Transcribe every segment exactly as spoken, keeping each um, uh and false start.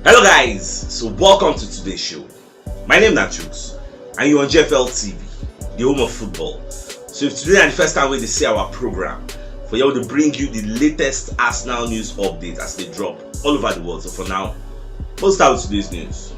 Hello guys, so welcome to today's show. My name na Chuks and you're on G F L T V, the home of football. So if today na the first time wey you dey see our program, for here we dey bring you the latest Arsenal news update as they drop all over the world. So for now, let's start with today's news.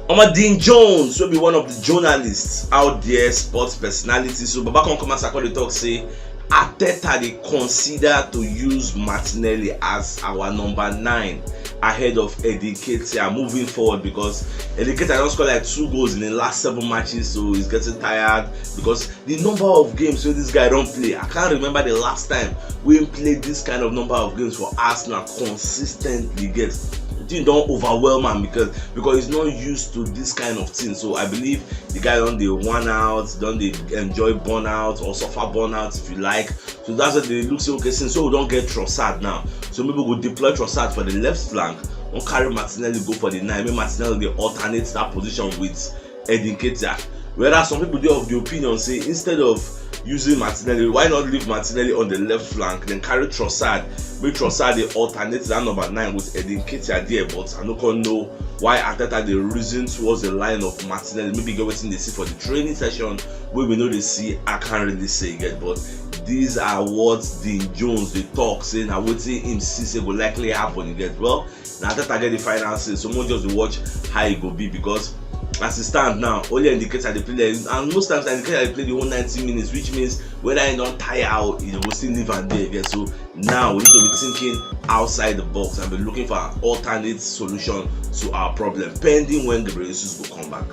Omo, Dean Jones, wey be one of the journalists out there, sports personalities, so Baba come come as I call the talk say Arteta dey consider to use Martinelli as our number nine ahead of Eddie Nketiah moving forward, because Eddie Nketiah don score like two goals in the last seven matches, so he's getting tired because the number of games wey this guy don play, I can't remember the last time wey he played this kind of number of games for Arsenal consistently. Get the thing don overwhelm am because because he's not used to this kind of thing. So I believe the guy don dey one out, don dey enjoy burnout or suffer burnout if you like. So that's why they look say, okay, since so we don get Trossard now, so maybe we go deploy Trossard for the left flank, don carry Martinelli go for the nine, make Martinelli dey alternate that position with Eddie Nketiah. Whereas some people dey of the opinion say instead of using Martinelli, why not leave Martinelli on the left flank, then carry Trossard, make Trossard dey alternate that number nine with Eddie Nketiah there. But I no come know why Arteta dey reason towards the line of Martinelli. Maybe get wetin dey see for the training session wey we no dey see. I can't really say yet, but these are what Dean Jones dey talk say na wetin him see say go likely happen. You get, well, na Arteta get the final say, so we just dey watch how e go be, because as e stand now, only Eddie Nketiah dey play, and most times Eddie Nketiah dey play the whole ninety minutes, which means whether he don tire or he go still leave am there again. So now we need to be thinking outside the box and be looking for an alternate solution to our problem, pending when Gabriel Jesus go come back.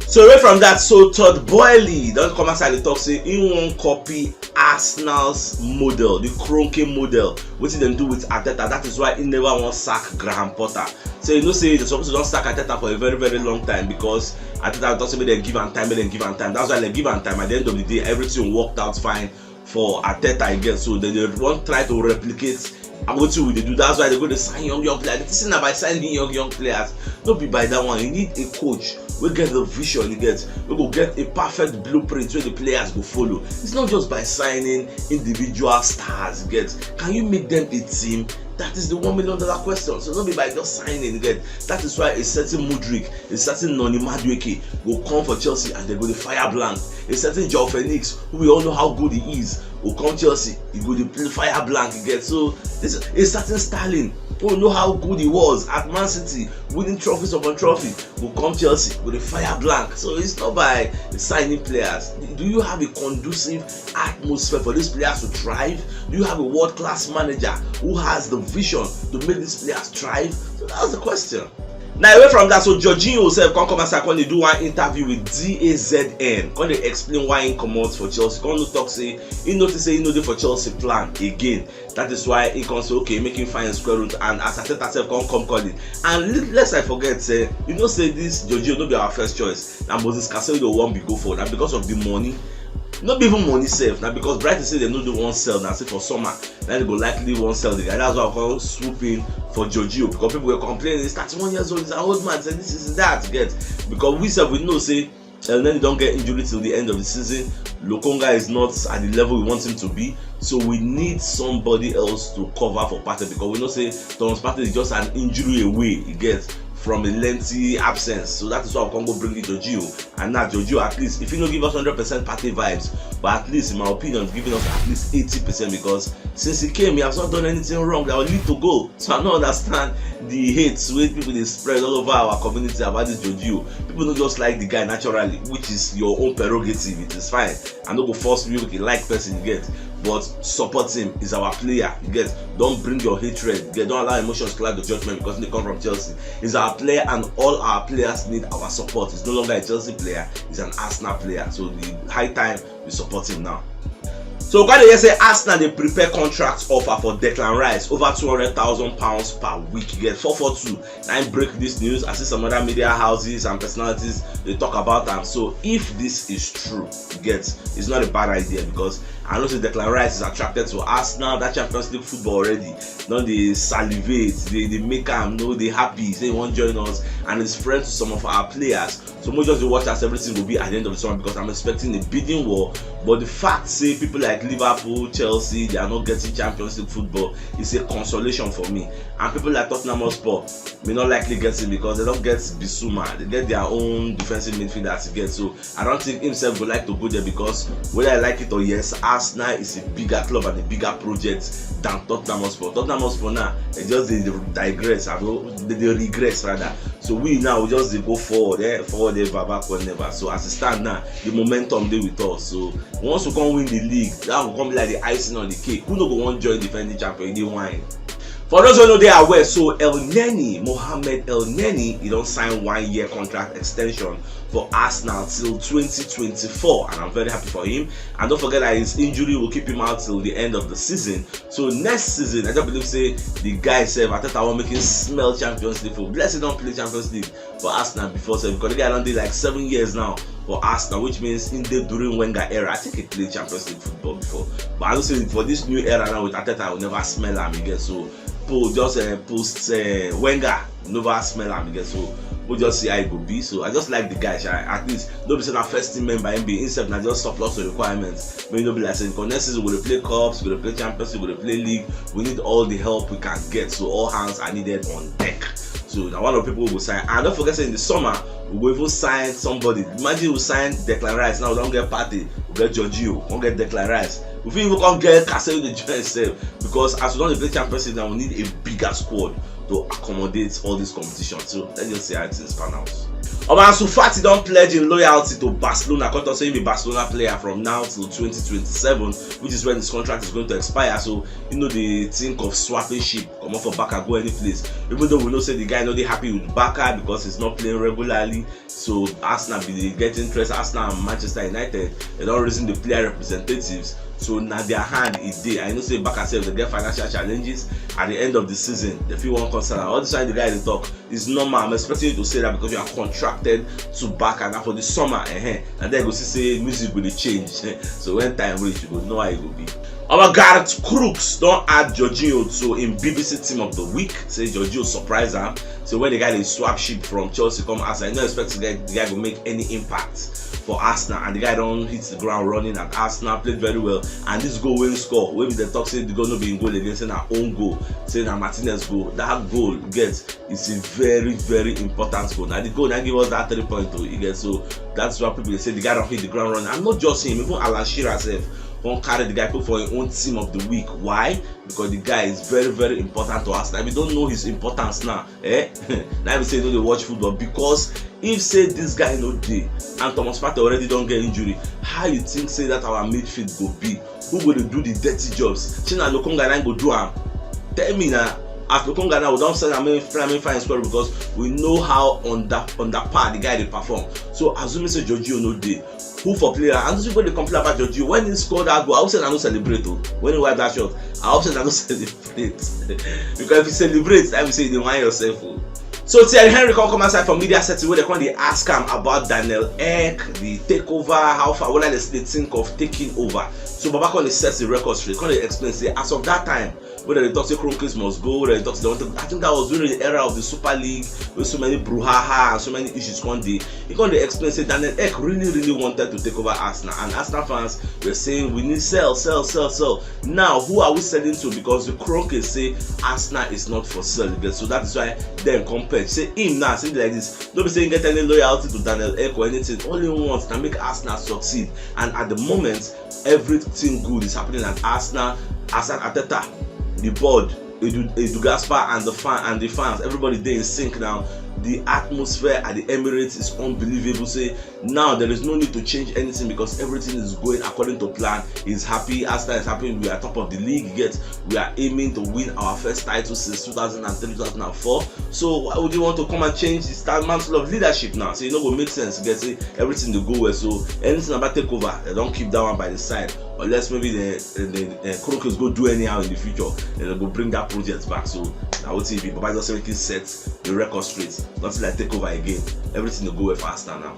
So away from that, so Todd Boehly don come outside the talk say he wan copy Arsenal's model, the Kroenke model, wetin dem do with Arteta. That is why he never wan sack Graham Potter. So you know say they suppose to don sack Arteta for a very, very long time, because Arteta don say make dem give am time, make dem give am time. That's why dem give am time. At the end of the day, everything worked out fine for Arteta again. So they dey wan try to replicate wetin we dey do. That's why they go dey sign young, young players. The thing na by signing young, young players, no be by that one. You need a coach wey get the vision, you get, wey go get a perfect blueprint wey the players go follow. It's not just by signing individual stars, you get. Can you make them a team? That is the one million dollar question. So no be by just signing, you get. That is why a certain Mudryk, a certain Noni Madueke go come for Chelsea and they go dey fire blank. A certain Joao Felix, who we all know how good he is, go come Chelsea, he go dey play fire blank, you get. So this a certain Sterling, who we know how good he was at Man City, winning trophies upon trophy, go come Chelsea, go dey fire blank. So it's not by signing players. Do you have a conducive atmosphere for these players to thrive? Do you have a world-class manager who has the vision to make these players thrive? So that's the question. Now, away from that, so Jorginho sef come come outside, come dey do one interview with D A Z N, come dey explain why he comot for Chelsea. Come no talk say he notice say he no dey for Chelsea plan again. That is why he come say, okay, make him find square root. And as Arteta sef come come call it. And le- lest I forget, say, you know say this Jorginho no be our first choice. Na Moses Caicedo wan be go for, na because of the money. No be even money sef, na because Brighton say dem no dey wan sell, na say for summer na dem go likely wan sell the guy. That's why I come swoop in for Jorginho, because people were complaining, he's thirty-one years old, he's an old man, say this is that, get. Because we sef, we know say Elneny don get injury till the end of the season. Lokonga is not at the level we want him to be, so we need somebody else to cover for Partey, because we know say Thomas Partey is just an injury away, you get, from a lengthy absence. So that is why we come go bring in Jorginho. And now Jorginho, at least if he no give us hundred percent Partey vibes, but at least in my opinion, giving us at least eighty percent, because since he came, he has not done anything wrong that will lead to goal. So I don't understand the hate wey people dey spread all over our community about this Jorginho. People no just like the guy naturally, which is your own prerogative. It is fine. I no go force you to like person, you get, but support him. Is our player, you get. Don't bring your hatred, you get. Don't allow emotions cloud your judgment because they come from Chelsea. Is our player, and all our players need our support. He's no longer a Chelsea player. He's an Arsenal player. So the high time we support him now. So we come dey hear say Arsenal dey prepare contract offer for Declan Rice, over two hundred thousand pounds per week. Get four four two. Na im break this news. I see some other media houses and personalities dey talk about am. So if this is true, get, it's not a bad idea, because I know say Declan Rice is attracted to Arsenal. That Champions League football already don dey salivate, dey dey make am, no, dey happy say he wan join us, and he's friends with some of our players. So we just dey watch as everything go be at the end of the summer, because I'm expecting a bidding war. But the fact say people like Liverpool, Chelsea, they are not getting Champions League football. It's a consolation for me. And people like Tottenham Hotspur may not likely get it because they don't get Bissouma. They get their own defensive midfielder to get. So I don't think himself would like to go there because whether I like it or yes, Arsenal is a bigger club and a bigger project than Tottenham Hotspur. Tottenham Hotspur now, they just they digress, I mean, they, they regress rather. So we now we just they go forward, eh, forward ever, backward never. So as it stand now, the momentum they with us. So once we can win the league, that will come be like the icing on the cake. Who no go want join defending champion? They wine. For those who know they are aware, so El Neni, Mohamed El Neni, he don't sign one year contract extension for Arsenal till twenty twenty-four, and I'm very happy for him. And don't forget that his injury will keep him out till the end of the season. So next season, I just believe say the guy self, Arteta will make him smell Champions League football. Blessed don't play Champions League for Arsenal before, so because the guy don't do like seven years now for Arsenal, which means in the during Wenger era, I think he played Champions League football before. But I don't say for this new era now with Arteta, I will never smell him again. So Paul just uh, post uh, Wenger, never smell him again. So we'll just see how it go be. So I just like the guy, sha. At least no be say na first team member him be himself na just surplus to requirements. May no be like say because next season we dey play cups, we dey play champions, we dey play league. We need all the help we can get. So all hands are needed on deck. So now one of the people we go sign. And don't forget say in the summer we go even sign somebody. Imagine we sign Declan Rice now. We don't get Partey, we get Jorginho, we don't get Declan Rice. We fit even come get Casemiro to join himself because as we don't play champions league now, we need a bigger squad to accommodate all this competition. So let's just see how things pan out. Oba Ansu Fati don pledge im loyalty to Barcelona, come talk say im be Barcelona player from now till twenty twenty-seven, which is when his contract is going to expire. So you know they think of swapping ship, comot for Barca, go any place. Even though we know say the guy no dey happy with Barca because he's not playing regularly, so Arsenal be dey get interest. Arsenal and Manchester United, they don't reason the player representatives. So now their hand is there. I know say Barca sef they get financial challenges at the end of the season. They feel one concern. All this time the guy dey talk, it's normal. I'm expecting you to say that because you are contracted to Barca now for the summer, eh, and then go see say music will change. So when time reach, you go know how it will be. Our Gareth Crooks don't add Jorginho to in B B C Team of the Week. Say Jorginho surprise him. So when the guy dey swap ship from Chelsea come Arsenal, I don't expect the guy, the guy will make any impact for Arsenal, and the guy don't hit the ground running at Arsenal, played very well, and this goal wey he score, wey be the talk say the goal no be in goal against, say na own goal, say na Martinez goal. That goal get is a very very important goal. Now the goal now give us that three point oh, you get. So that's why people dey say the guy don't hit the ground running. And not just him, even Alan Shearer sef won't carry the guy put for his own team of the week. Why? Because the guy is very very important to us. Now if you don't know his importance now, eh? Now we say you know they watch football because if say this guy no dey and Thomas Partey already don't get injury, how you think say that our midfield go be? Who go dey do the dirty jobs? Shey na Lokonga na go do am? Tell me now. As Lokonga now, we don't sell him in fine squad because we know how on that on that part the guy they perform. So assuming say Jorginho no dey, who for player? And those people they complain about Jorginho when he scored that goal. I hope say I no celebrate oh. When he wipe that shot, I hope say I no celebrate. Because if you celebrate, I will say you dey whine yourself oh. So Thierry Henry come come outside from media setting where they come dey ask him about Daniel Ek, the takeover, how far, what are they, they think of taking over? So Baba come dey set the record straight, come dey explain say as of that time, whether they talk say Kroenke must go, whether they talk say they want to, I think that was during the era of the Super League, with so many brouhaha and so many issues come dey. He come dey explain say Daniel Ek really really wanted to take over Arsenal, and Arsenal fans were saying we need sell, sell, sell, sell. Now who are we selling to? Because the Kroenke say Arsenal is not for sale again, so that is why dem come purge. Say him now say like this, no be say he get any loyalty to Daniel Ek or anything. Only he wants to make Arsenal succeed, and at the moment everything good is happening at Arsenal. Arsenal Arteta, the board, Edu, Edu Gaspar and the fan and the fans, everybody dey in sync now. The atmosphere at the Emirates is unbelievable. Say now there is no need to change anything because everything is going according to plan. He's happy, Arsenal is happy. We are top of the league. Yet we are aiming to win our first title since two thousand and three, two thousand and four. So why would you want to come and change the mantle of leadership now? So it no go make sense. Get say everything dey go well. So anything about takeover, they don't keep that one by the side. Unless maybe the the, the uh, Kroenkes go do anyhow in the future, then they go bring that project back. So now what if Baba just make it set the record straight? Nothing like takeover again. Everything dey go well for Arsenal now.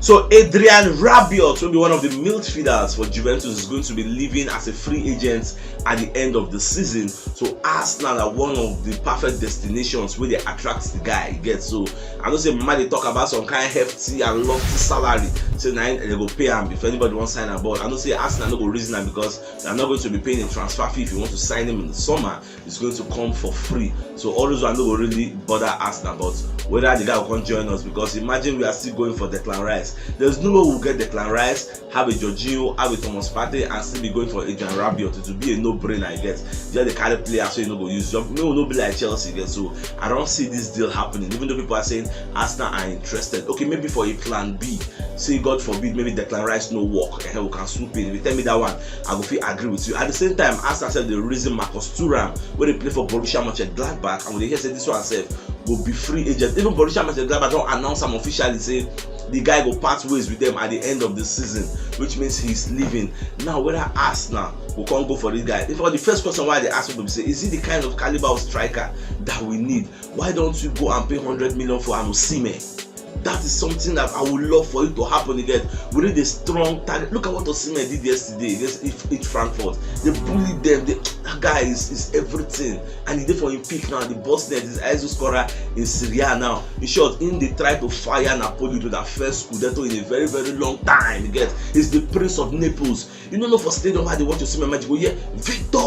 So Adrien Rabiot, will be one of the midfielders for Juventus, is going to be leaving as a free agent at the end of the season. So Arsenal are one of the perfect destinations where they attract the guy. You get? So I know say man they talk about some kind of hefty and lofty salary. Say now they go pay him if anybody wants sign a ball. I know say Arsenal no go reason am because they're not going to be paying a transfer fee if you want to sign him in the summer. It's going to come for free. So all those one no go really bother Arsenal, but whether the guy will come join us, because imagine we are still going for Declan Rice. There's no way we'll get Declan Rice, have a Jorginho, have a Thomas Partey, and still be going for Adrien Rabiot. It will be a no-brainer, I guess. Just the kind of player so you no go use. Just, no, no be like Chelsea, I guess. So I don't see this deal happening, even though people are saying Arsenal are interested. Okay, maybe for a plan B. Say, God forbid, maybe Declan Rice no work. Eh, we can swoop in. If you tell me that one, I go feel agree with you. At the same time, Arsenal said the reason Marcus Thuram, where they play for Borussia Mönchengladbach, and when they hear say this one said go be free agent. Even Borussia Mönchengladbach don't announce him officially, say the guy go part ways with them at the end of the season, which means he's leaving. Now, whether Arsenal will come go for this guy. If the first question why they ask people say, is he the kind of caliber of striker that we need? Why don't you go and pay hundred million for an Osimhen? That is something that I would love for it to happen again. We need a strong target. Look at what Osimhen did yesterday against F- F- Frankfurt. They bullied them. They, that guy is, is everything. And he did for him pick now. The boss net is highest scorer in Serie A now. In short, in they try to fire Napoli to that first Scudetto in a very, very long time. You get? He's the prince of Naples. You don't know for stadium how they want to see my magic. Oh yeah, Victor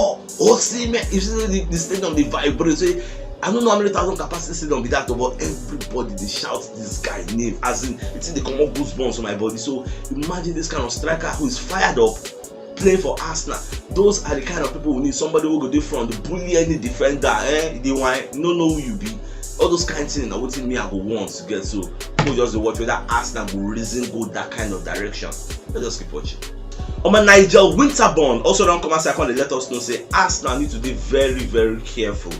Osimhen. You see the, the stadium they vibrate. So I don't know how many thousand capacity stadium be that, but everybody they shout this guy name. As in, it's in the common goosebumps on my body. So imagine this kind of striker who is fired up playing for Arsenal. Those are the kind of people we need. Somebody who go dey front, bully any defender. Eh, they want no know who you be. All those kind of things are what me I go want to get. So people just dey watch whether Arsenal go reason go that kind of direction. Let's just keep watching. Omo, Nigel Winterburn also don come outside come dey let us know say Arsenal need to be very, very careful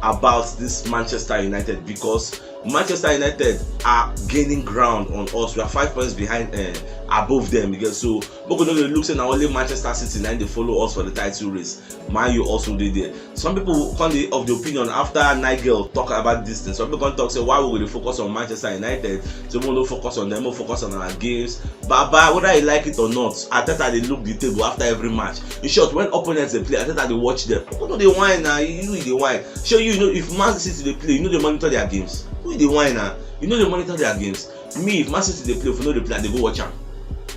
about this Manchester United, because Manchester United are gaining ground on us. We are five points behind, uh, above them. You get? So make we no dey look say na only Manchester City na dey follow us for the title race. Man U also dey there. Some people come dey of the opinion after Nigel talk about this thing. Some people come talk say, why we go dey focus on Manchester United? So we no focus on them, we focus on our games. Baba, whether you like it or not, Arteta dey look the table after every match. In short, when opponents dey play, Arteta dey watch them. Who no dey whine na? You dey whine. Show you, you know, if Man City dey play, you no dey monitor their games. Who dey whine na? You no dey monitor their games. Me, if Man City dey play, if we no dey play, I dey go watch am.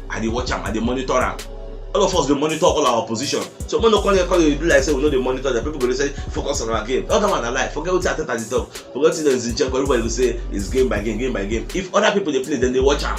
I dey watch am, I dey monitor am. All of us dey monitor all our opposition. So when no come here, come dey do like say we no dey monitor them. People go dey say focus on our game. All that one na lie. Forget wetin Arteta dey talk. Forget wetin Zinchenko. Everybody go say it's game by game, game by game. If other people dey play, then they watch am.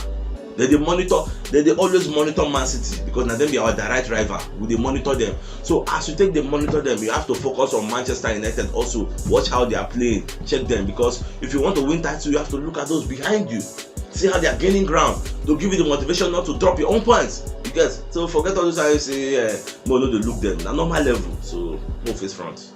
Then they monitor. Then they always monitor Man City because na them be our direct rival. We dey monitor them. So as you take dey monitor them, you have to focus on Manchester United also. Watch how they are playing. Check them, because if you want to win title, you have to look at those behind you. See how they are gaining ground. They'll give you the motivation not to drop your own points. You get? So forget all those how you say, yeah, no, no, they look them. Na normal level. So no face front.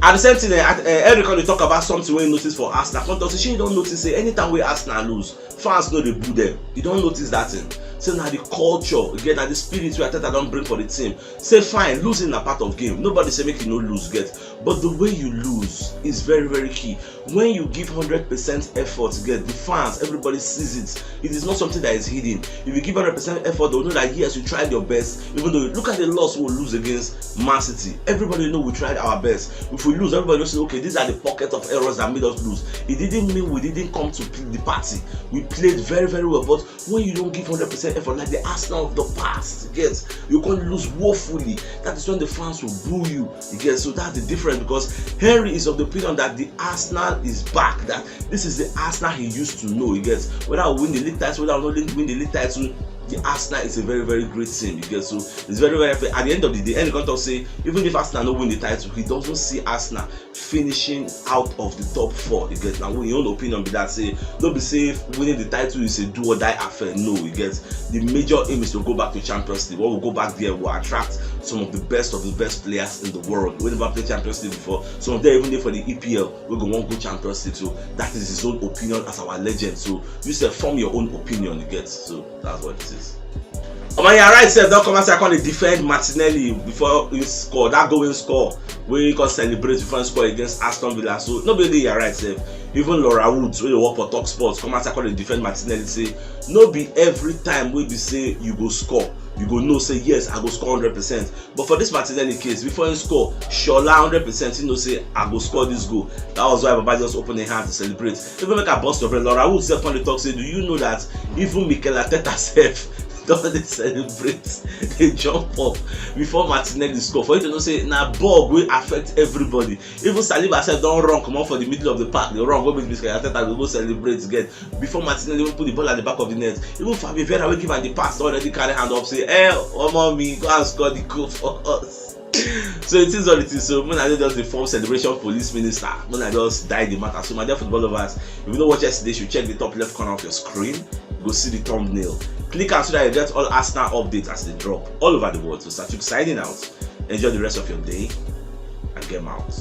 At the same thing, eh, at- eh, Eric only talk about something we notice for Arsenal. Come talk say, shey you don't notice say anytime we Arsenal lose, fans no dey boo them. You don't notice that thing. Say na the culture, you get, na the spirit wey Arteta don bring for the team. Say fine, losing na part of game. Nobody say make you no lose, get. But the way you lose is very, very key. When you give hundred percent effort, get, the fans, everybody sees it. It is not something that is hidden. If you give hundred percent effort, they'll know that yes, you tried your best. Even though, look at the loss we'll lose against Man City. Everybody know we tried our best. If we lose, everybody will say, okay, these are the pocket of errors that made us lose. It didn't mean we didn't come to pl- the party. We played very, very well, but when you don't give hundred percent effort, like the Arsenal of the past, you get, you can't lose woefully. That is when the fans will boo you. You get? So that's the difference, because Henry is of the opinion that the Arsenal is back. That this is the Arsenal he used to know. You get? Whether we win the league title, whether we don't win the league title, the Arsenal is a very, very great team. You get? So it's very, very fair. At the end of the day, Henry come talk say even if Arsenal no win the title, he doesn't see Arsenal finishing out of the top four. You get? Now, in your own opinion, be that say, don't be say winning the title is a do or die affair. No, you get? The major aim is to go back to Champions League. When we go back there, we'll attract some of the best of the best players in the world. We never played Champions League before. Some of them even there for the E P L. We go one good Champions League. So that is his own opinion as our legend. So you say form your own opinion, you get? So that's what it is. Oh man, yeah, right. Sef don come outside come dey defend Martinelli before he score that going score wey he come celebrate before he score against Aston Villa. So no be only your right sef. Even Laura Woods, wey dey work for Talk Sports, come outside come dey defend Martinelli, say no be every time wey be say you go score, you go know say yes, I go score hundred percent. But for this Martinelli case, before he score, Shola hundred percent, he know say I go score this goal. That was why Baba just open him hand to celebrate. Even make I burst your brain, Laura Woods sef come dey talk say, do you know that even Mikel Arteta sef don dey celebrate, dey jump up before Martinelli score? For you to know say na ball wey affect everybody. Even Saliba sef don run comot for the middle of the park, dey run go meet Mikel Arteta, go go celebrate again before Martinelli even put the ball at the back of the net. Even Fabio Vieira, wey give am the pass, already carry hand up say, eh, omo mi, go and score the goal for us. So it is what it is. So una just dey form celebration police minister, una just die the matter. So my dear football lovers, if you no watch yesterday, you should check the top left corner of your screen, go see the thumbnail. Click am so that you get all Arsenal updates as they drop all over the world. So Satuk signing out. Enjoy the rest of your day and game out.